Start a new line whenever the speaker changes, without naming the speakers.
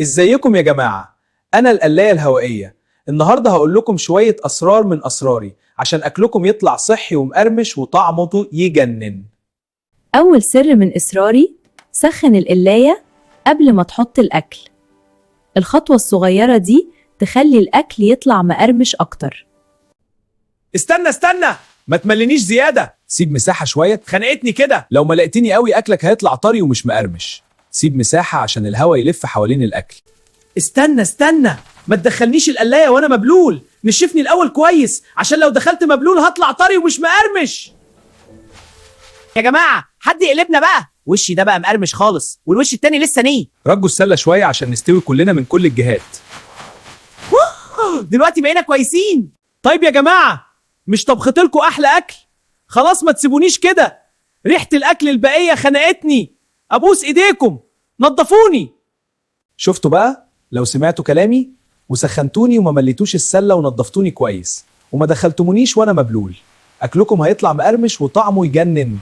ازيكم يا جماعة؟ أنا القلاية الهوائية. النهاردة هقول لكم شوية أسرار من أسراري عشان أكلكم يطلع صحي ومقرمش وطعمه يجنن.
أول سر من إصراري: سخن القلاية قبل ما تحط الأكل. الخطوة الصغيرة دي تخلي الأكل يطلع مقرمش أكتر.
استنى استنى، ما تملنيش زيادة، سيب مساحة شوية، خنقتني كده. لو ملقتني قوي أكلك هيطلع طري ومش مقرمش. سيب مساحة عشان الهواء يلف حوالين الأكل. استنى استنى، ما تدخلنيش القلاية وأنا مبلول، نشفني الأول كويس عشان لو دخلت مبلول هطلع طري ومش مقرمش.
يا جماعة، حد يقلبنا بقى، وشي ده بقى مقرمش خالص والوش التاني لسه ني.
رجوا السلة شوية عشان نستوي كلنا من كل الجهات.
دلوقتي بقينا كويسين.
طيب يا جماعة، مش طبخت لكم أحلى أكل؟ خلاص ما تسيبونيش كده، ريحة الأكل البقية خنقتني. أبوس إيديكم نظفوني. شفتوا بقى؟ لو سمعتوا كلامي وسخنتوني وما مليتوش السلة ونظفتوني كويس وما دخلتمونيش وأنا مبلول، أكلكم هيطلع مقرمش وطعمه يجنن.